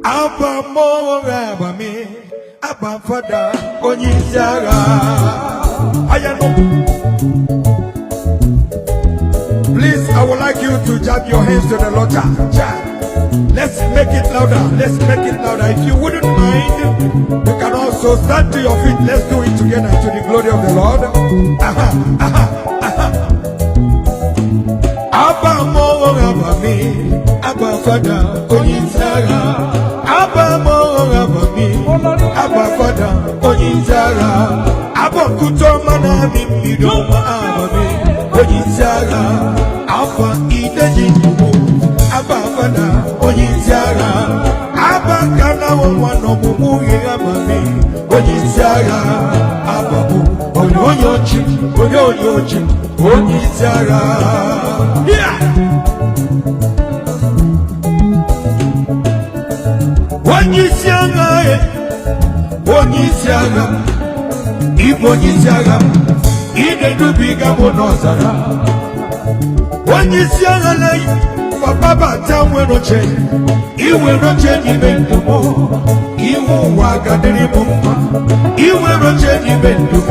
Abba mo Abba mi, Abba Father, onye isi agha. Ayano. Please, I would like you to jab your hands to the Lord. Cha, cha. Let's make it louder. Let's make it louder. If you wouldn't mind, you can also stand to your feet. Let's do it together to the glory of the Lord. Aha, aha, aha. Abba mo Abba mi, Abba Father, onye isi agha. Abba mo Abba mi, Abba Father, onye isi agha. Abba nkutu ọma na-amị mmiri ọma Abba mi, onye isi agha. Alfa ideji ndụmụ, Abba Father, onye isi agha. Abba ka na nwa n'ọmụmụ ihe Abba mi, onye isi agha. Abba bụ onye onye ochi, onye onye ochi, onye isi agha. Yeah! Onye isi agha, onye isi agha, ịbụ onye isi agha, ị na-edubiga m n'ọzara. Onye isi agha na papa bata nwere oche, inwere oche n'ime ndụ m, ihu ụwa ga-adịrị m mma. Inwere oche n'ime ndụ m,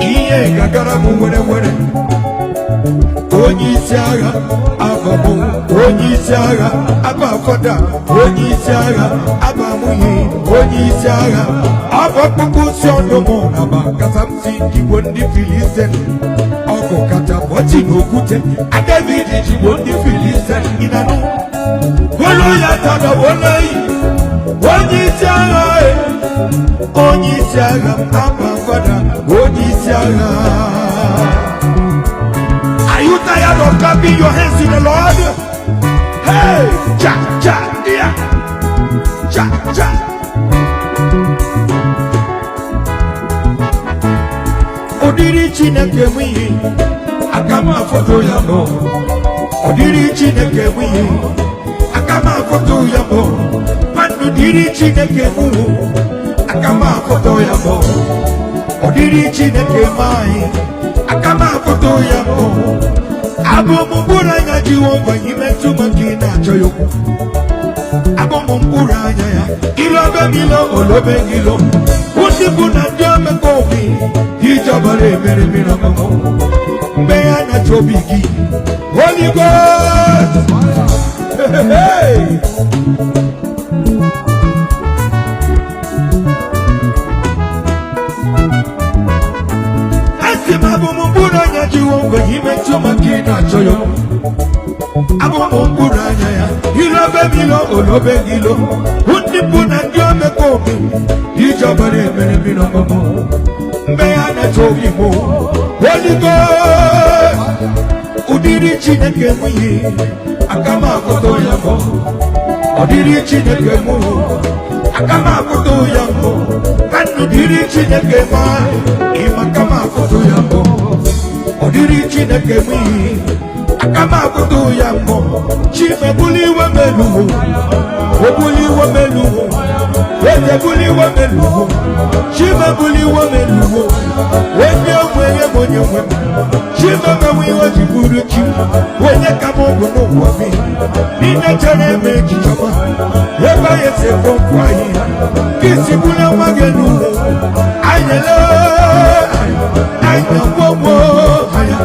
ihe ga-agara m were were. Onye isi agha, Abba mụ, onye isi agha, Abba Father, onye isi agha, Abba mụnye, onye isi agha. Abba ọkpụkpụ si ọnụ mụ na ma kata m si jigbo ndị Filistin. Ọgụ kacha bọchi n'okwute, David jigbo ndị Filistin. Ịnanụ, wolo ya tada wolo yi, onye isi agha, onye isi agha, Abba Father, onye isi agha. Are you tired of clapping your hands to the Lord? Hey, cha, cha, yeah, cha, cha. Odiri Chineke m ihe, aka m afọtụ ya bụ. Odiri Chineke m ihe, aka m afọtụ ya bụ. Mmadụ dịrị Chineke m wụ, aka m afọtụ ya bụ. Odiri Chineke m anyị, aka m afọtụ ya bụ. Abụ m mkpụrụ anya Jehova, imetụ maka ị na-achọ ya okwu. Abụ m mkpụrụ anya ya, ilobe m ilo, olobe gị ilo. Ndị bụ na ndị omekome, ijọbara emere mmiri ọṅụṅụ. Mgbe ya na-achọ obi gị, Holy Ghost! Hey, hey! Asị m abụ m mkpụrụ anya Jehova, imetụ maka ị na-achọ ya okwu. Abụ m mkpụrụ anya ya, ilobe m ilo, olobe gị ilo. Ndị bụ na ndị omekome, ijọbara emere mmiri ọṅụṅụ. Mgbe ya na-achọ obi m, Holy Ghost! Ụdịrị Chineke m yi, aka m akụtụ ya mbọ. Ọdịrị Chineke m, aka m akụtụ ya mbọ. Ka ndụ dịrị Chineke m, ịma aka m akụtụ ya mbọ. Ọdịrị Chineke m yi, aka m akụtụ ya mbọ. Chimebuli iwe meluwo, obuli iwe meluwo, eze buli iwe meluwo, Chimebuli iwe meluwo, onye nwe ya bụ onye nwe m. Chimemewe ihe o ji bụrụ chi, onye ka m bụ n'ụwa m. Niile chere eme echiche ọma, ebe anyị si fọpụ ahịhịa, ka isi bụrụ nwa gị n'ụlọ. Anyị lee, anya gwogwo, anya,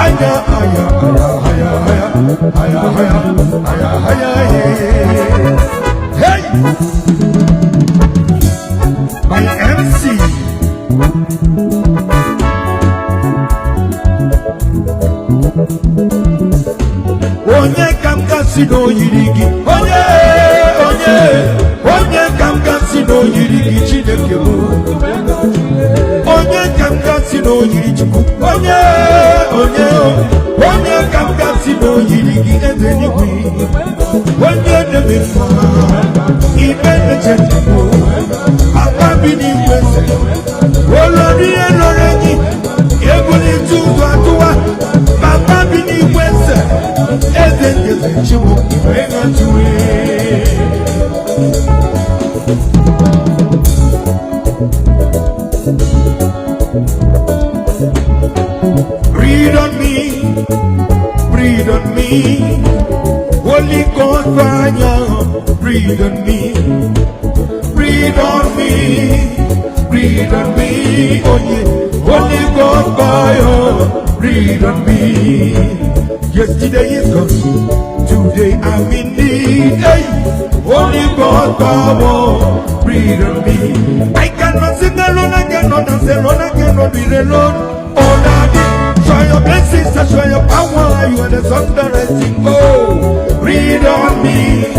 anya, anya, anya, anya, anya, anya, anya, anya, hey! My MC. Onye ka m gasị na oyiri gị, onye, onye, onye ka m gasị na oyiri gị, Chineke m. Onye ka m gasị na oyiri Chukwu, onye, onye, onye ka m gasị na oyiri gị, eze n'igwe. Onye na-eme mma, ime na-eche ndụ, papa bi n'igwe eze. Olórí elórí enyi, ebulite ụzọ atụwa, papa bi n'igwe eze. Eze ndeze chiwo, ibe na tụwe. Breathe on me, breathe on me, Holy Ghost fire, breathe on me. Breathe on me, breathe on me, oh yeah. Holy Ghost fire, breathe on me. Yesterday is gone, today I'm in need. Hey, Holy Ghost power, breathe on me. I cannot sing alone, I cannot dance alone, I cannot be alone. Oh, Daddy, show your blessings, show your power. You are the sun that I sing. Oh, breathe on me,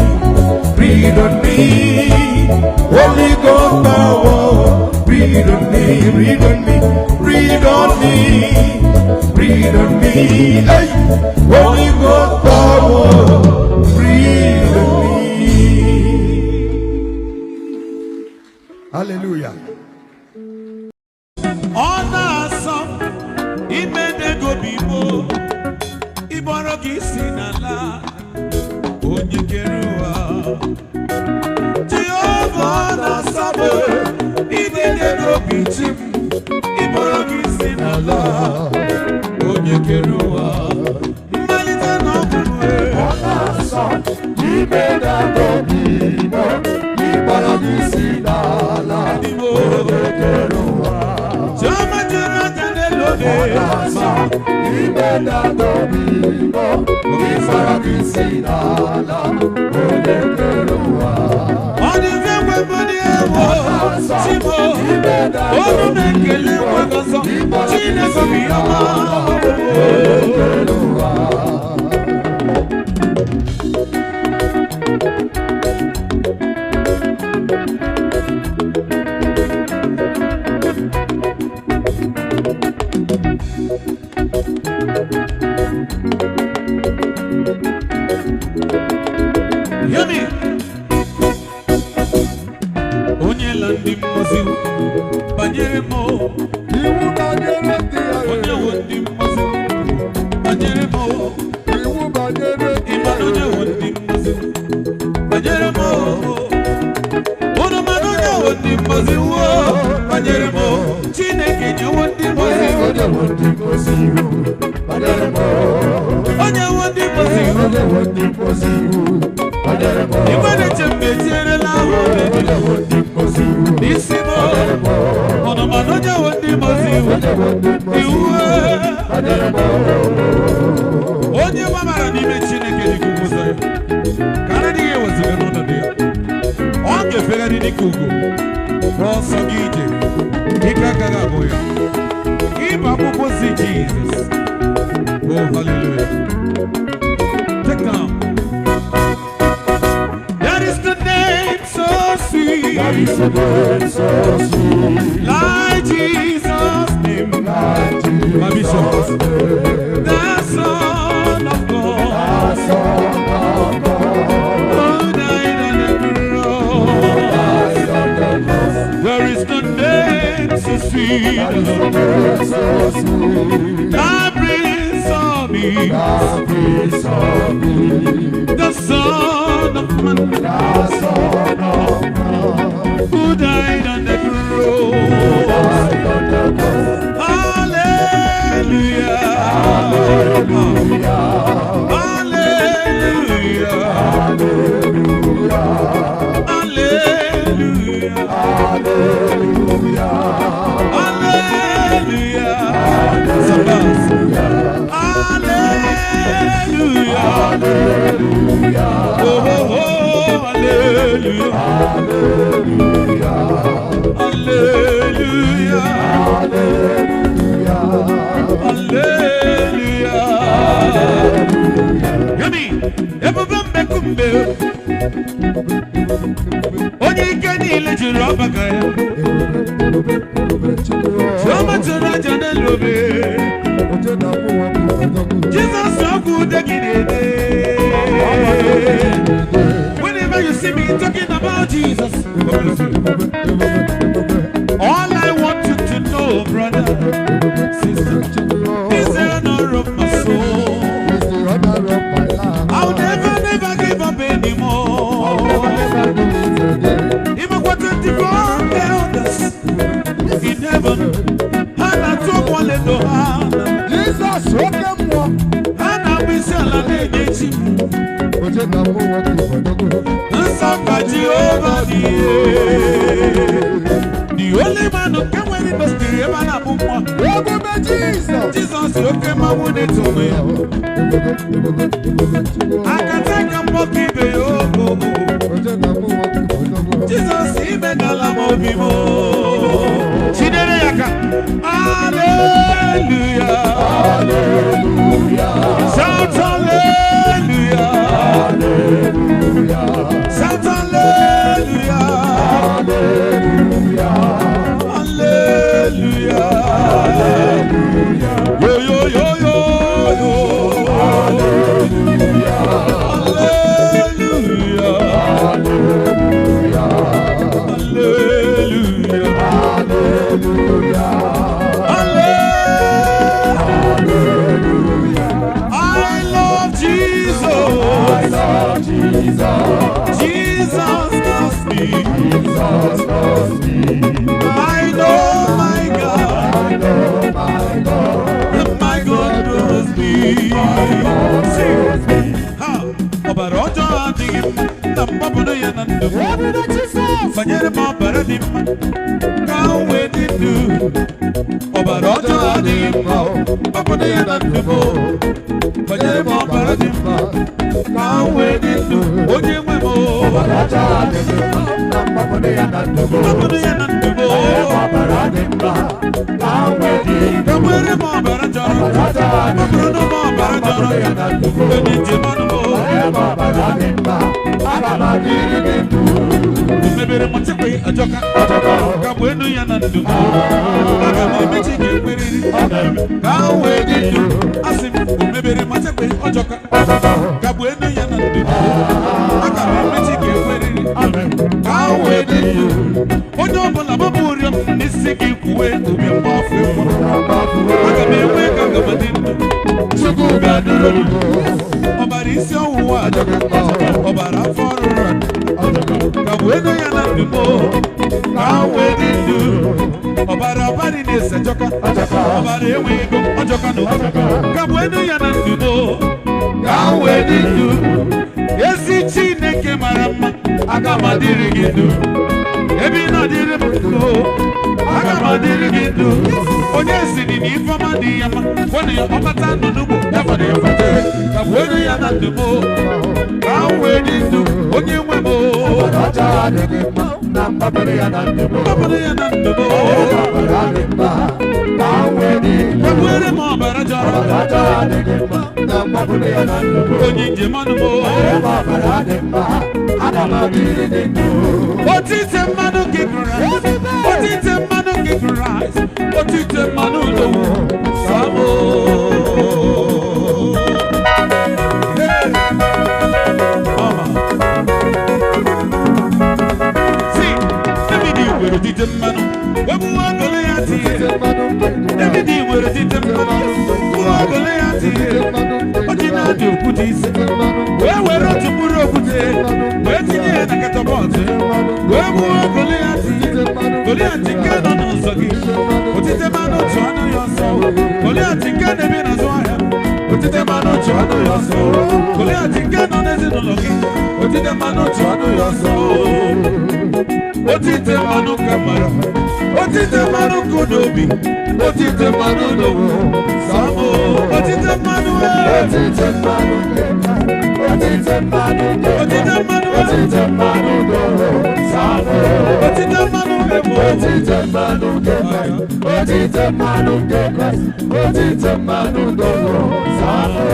breathe on me. Holy Ghost power, breathe on me, breathe on me, breathe on me, breathe on me. Hey, Holy Ghost power, breathe on me. Hallelujah. Ọ na-asọ imedego bigbo ịgbọrọ gị si n'ala onye kere ụwa Jehova. Ọ na-asọ m imedego bi chi m ịgbọrọ gị si n'ala onye kere ụwa mmalite na ọgwụgwụ. Ọ na-asọ ime na-adọbi ime ịgbara gị si n'ala Igbo onye kere ụwa. Chioma jere aja n'elu obe. Ọ na-asọ ime na-adọbi ime ịgbara gị si n'ala onye kere ụwa. Ọ dị mfe gwebodi ewo Chimo Ime onu na-adọbi na-ekele nwe gọzọ Chineke obi ọma. Onye kere ụwa. Hear me. Onye la ndị mmozi banyere m. Iwu banyere ndị ya. Onye wo ndị mmozi banyere m. Iwu banyere ndị Ịma na onye wo ndị mmozi banyere m. Ụnụ mana onye wo ndị mmozi wo banyere m. Chineke nyewo ndị mmozi. Onye wo ndị mmozi iwu banyere m. Onye wo ndị mmozi. Onye wo ndị mmozi iwu banyere m. Igwe na-eche mgbe etierela ahụ. Onye wo ndị mmozi iwu N'isi m. Ụnụ mana onye wo ndị mmozi iwu. Onye wo ndị mmozi Iwu. iwu banyere m. Onye gbabara n'ime Chineke dị ka ugwu Zayọn, ka ara adịghị ewezuga n'ọnọdụ ya. Ọ ga-efegharị dịka ugo n'ọsọ gị ije, ike agaghị agwụ ya. Ịba akwụkwọ si Jizọs. Oh, hallelujah. Take down. That is the name so sweet, That is the name so sweet, like Jesus' name, like My bishop. Jesus' name, The Son of God, the Son of God. Who died on the cross. Died on the cross. There is no name so sweet, That is the name so sweet, the Prince of Peace, the Prince of Peace, the Son of Man, the Son of Man. Who died on the cross. Died on the cross. Hallelujah. Hallelujah. Hallelujah. Hallelujah. Hallelujah. Hallelujah. Hallelujah. Somebody. Hallelujah. Hallelujah. Oh, oh, oh, hallelujah. Hallelujah. Hallelujah. Hallelujah. Hallelujah. Hear me. Ebube mbekumbe. Onye ike niile jiri ọgbakọ ya. Chioma tụrụ aja n'elu obe. Jizọs ọgwụ ude gị na-ede. Whenever you see me talking about Jesus, all I want you to know, brother, sister, is the honor of my soul. I'll never, never give up anymore. Even what 24 elders in heaven, ha na-atụ ọlaedo ha, Jesus, oke mmụọ. Ha na-abụ isi ala na-enye chi m. Oje na mmụọ nwoke Igbo Nsọ ka Jehova worthy. The only man who can win industry ebe a na-abụ nwa. Ebube Jizọs. Jizọs oke mmanwụ na-eto onwe ya. Akata ka mmụọ ka ibe ya ogo. Jizọs imegala m obi m. Chinere ya ka. Hallelujah. Shout hallelujah. Shout hallelujah. Hallelujah. Yo yo yo yo yo. Hallelujah. Hallelujah. Hallelujah. I love Jesus. I love Jesus. Jesus loves me. Jesus loves me. I know my God. I know my God. My God knows me. Knows me. Ha! Ọbara ọjọọ adịghị mma na mgbapụrụ ya na ndụ m. Ebube Jizọs. Banyere m ọbara dị mma ka m wee dị ndụ. Ọbara ọjọọ adịghị mma, mgbapụrụ ya na ndụ m. Banyere m ọbara dị mma ka m wee dị ndụ. Onye nwe m. Ọbara ọjọọ adịghị mma na mgbapụrụ ya na ndụ m. Mgbapụrụ ya na ndụ m. Ọbara dị mma ka m wee dị ndụ. Ka nwere m ọbara jọrọ Ọbara ọjọọ adịghị Mgbapụrụ m ọbara mgbapụrụ jọrọ ya na ndụ m. Onye njem ọnụ m. Ọbara dị mma, aga m adịrị gị ndụ. Mebere m chekwe ajọka ka bụ enu ya na ndụ m. Aga m emechi ka ekweriri ka m wee dị ndụ. Asị m o mebere m chekwe ọjọka ka bụ enu ya na ndụ m. Aga m emechi ka ekweriri ka m wee dị ndụ. Onye ọbụla gbapụ ụrịọ m n'isi gị kwuwe obi mgbafu ekwe. Aga m enwe ka aga m dị ndụ. Chukwu ga-adụrụ m. Ọbara isi ọwụwa ajọka, ọbara afọ ọrụrụ ka bụ ego ya na ndụ m ka m wee dị ndụ. Ọbara ọbara na-ese jọka, ọbara enweghị ego ọjọka na ka bụ ego ya na ndụ m ka m wee dị ndụ. Ezi Chineke mara mma, aga m adịrị gị ndụ. Ebe ị na-adịrị m ndụ, aga m adịrị gị ndụ. Onye siri na ifeọma dị ya mma, gwanụ ya ọkpata nọ n'ugbo ya fọdụ ya fọdụ ka bụ ego ya na ndụ m ka m wee dị ndụ. Onye nwe m. Ọbara ọjọọ adịghị mma na mgbapụrụ ya na ndụ m. Mgbapụrụ ya na ndụ m. Ọbara dị mma ka m wee dị ndụ. Gbakwere m ọbara jọrọ. Ọbara ọjọọ adịghị mma na mgbapụrụ ya na ndụ m. Onye njem ọnụ m. Ọbara dị mma, aga m adịrị gị ndụ. Otite mmanụ nke Kraịst, otite mmanụ nke Kraịst, otite mmanụ udowo samo. Hey! Mama. See, David nwere otite mmanụ, wee gbuo Goliat ihe. David nwere otite mmanụ, gbuo Goliat ihe. O ji na-adị okwute ise, wee were otu mkpụrụ okwute, wee tinye ya na katapọtụ, wee gbuo Goliat. Goliat nke nọ n'ụzọ gị, otite mmanụ chụọ anụ ya ọsọ. Goliat nke na-ebi n'azụ ahịa, otite mmanụ chụọ anụ ya ọsọ. Goliat nke nọ n'ezinụlọ gị, otite mmanụ chụọ anụ ya ọsọ. Otite mmanụ ka mara, otite mmanụ kụda obi, otite mmanụ n'owu samo, otite mmanụ ee. Otite mmanụ nke Otite mmanụ nke Otite mmanụ ee. Otite mmanụ doro samo. Otite mmanụ ebo. Otite mmanụ nke Kraịst. Otite mmanụ nke Kraịst. Otite mmanụ doro samo.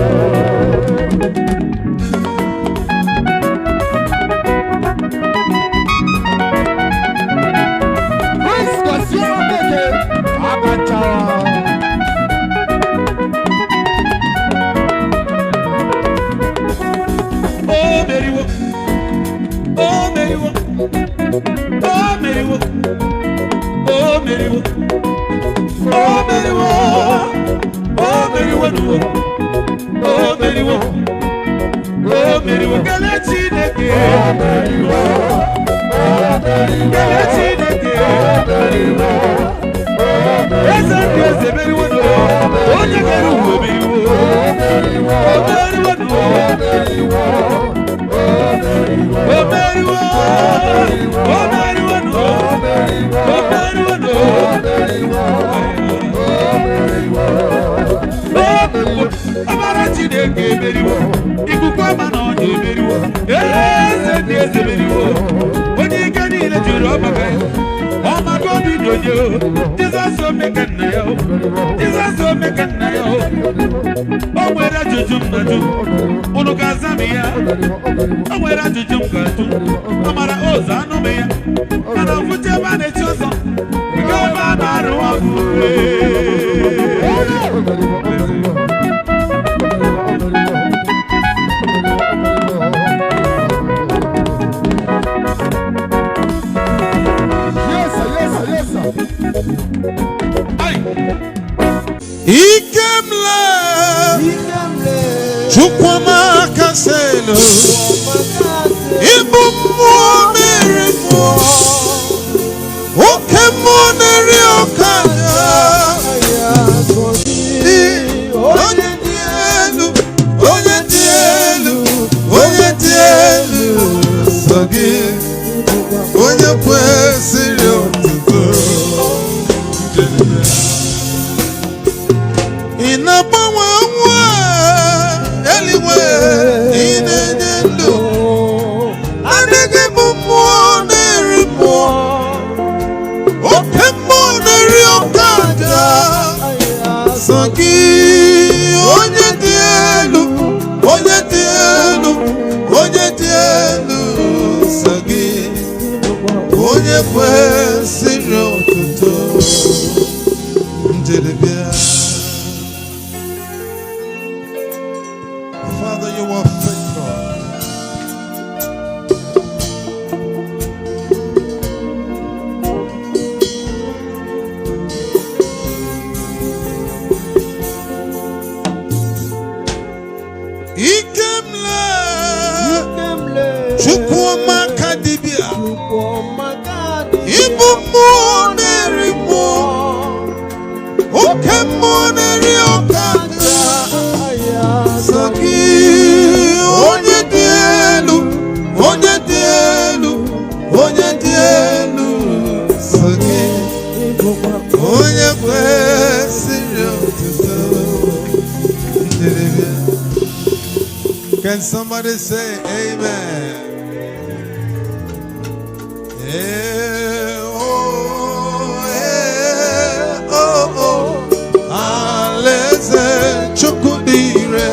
Prince Gozie Okeke Abachara. O meriwo, o meriwo, o meriwo, o meriwo, o meriwo, o meriwo nuwo, o meriwo, o meriwo. Kelee Chineke, kelee Chineke, eze ndị eze meriwo nuwo, onye kere ụwa meriwo, o meriwo nuwo, o meriwo. Chineke emeriwo. Ikuku ọma na ọnya emeriwo. Eze ndị eze emeriwo. Onye ike niile juru ọmaka ya. Ọmaka obi dị onye o. Jizọs omeka nna ya o. Jizọs omeka nna ya o. O nwere ajụjụ m na-ajụ. Unu ga-aza m ya. O nwere ajụjụ m ga-ajụ. Amara ụzọ anụ m ya. Mana mfụcha ebe a na-echi ụzọ. Nke ebe a na-arụ ọgụ. Yes, sir, yes, sir, yes, sir. Ai! Ikemle Chukwuma kaselu Ibu mmụọ mere mmụọ Oke mmụọ na-eri ọkada Onye dị elu, onye dị elu, onye dị elu sọ gị onye kwesịrị otuto. Ị na-agbanwe ọnwụ a eluigwe, ị na-enye ndụ. Adịghị bụ mmụọ na-eri mmụọ, oke mmụọ na-eri oke aja. Sọ gị onye dị elu, onye dị elu, onye dị elu, sọ gị onye kwesịrị otuto. Njedebe. Father, you are faithful. Ikemle Chukwuma dibịa, ịbụ mmụọ na-eri mmụọ, oke mmụọ na-eri oke aja. Sọ gị onye dị elu, onye dị elu, onye dị elu, sọ gị onye kwesịrị otuto. Njedebe. Can somebody say amen? Eh, oh, eh, oh, oh. Alaeze Chukwu dị ire.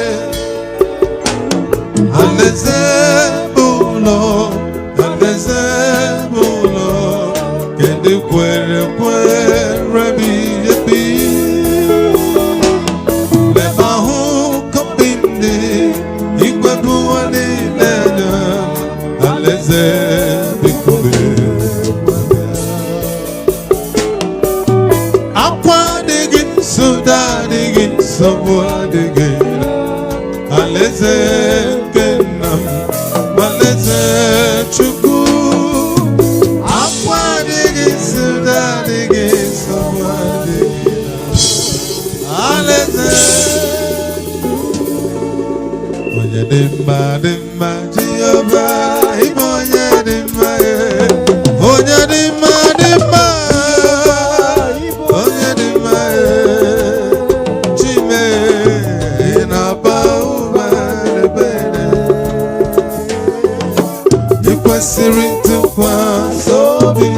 Alaeze bụ ụlọ, alaeze bụ ụlọ, kedu kwere kwere bi ebi. N'ebe ahụ kọmpi ndị igwe bụ ụwa niile na alaeze biko bịa. Akwa adịghị, nsogbu adịghị, nsogbu adịghị. Alaeze nke nna m, alaeze Chukwu. Akwa adịghị, nsogbu adịghị, nsogbu adịghị. Alaeze onye dị mma dị mma, Jehova ịbụ onye dị mma, eh. Onye dị mma dị mma, onye dị mma, eh. Chime ị na-aba ụba ebere, ị kwesịrị ntụkwasị obi.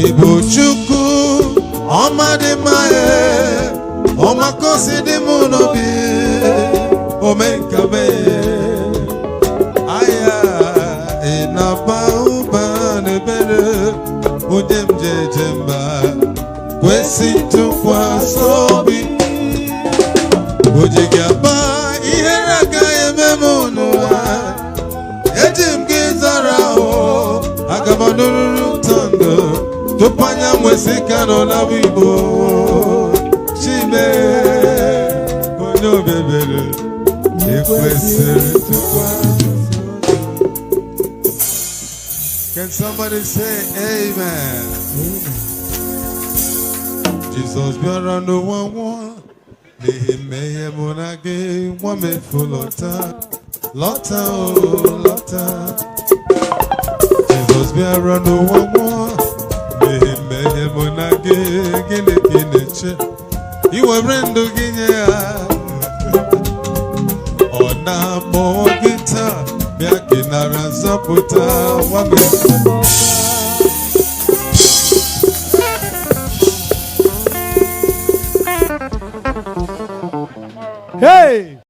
Ịbụ Chukwu ọma dị mma, eh. Ọma ka o si dị m n'obi, omenkabe aya ị na-aba ụba n'ebere, onye m jeje mba, kwesị ntụkwasị obi. O ji gị aba ihere agaghị eme m n'ụwa. Eji m gị zara ahụ, aga m anụrụrụ ụtọ ndụ tupu anya nwesị ka nọ na Igbo. Chime onye obebere ekwesịrị ntụkwasị. Can somebody say amen? Jizọs bịara n'ụwa nwụọ n'ihi mmehie mụ na gị. Nwa m efu, lọta, lọta o, lọta. Jizọs bịara n'ụwa nwụọ n'ihi mmehie mụ na gị. Gịnị ka ị na-eche? I were ndụ gị nye ya. Na-akpọ gị taa, bịa gị nara nzọpụta nwanne. Hey!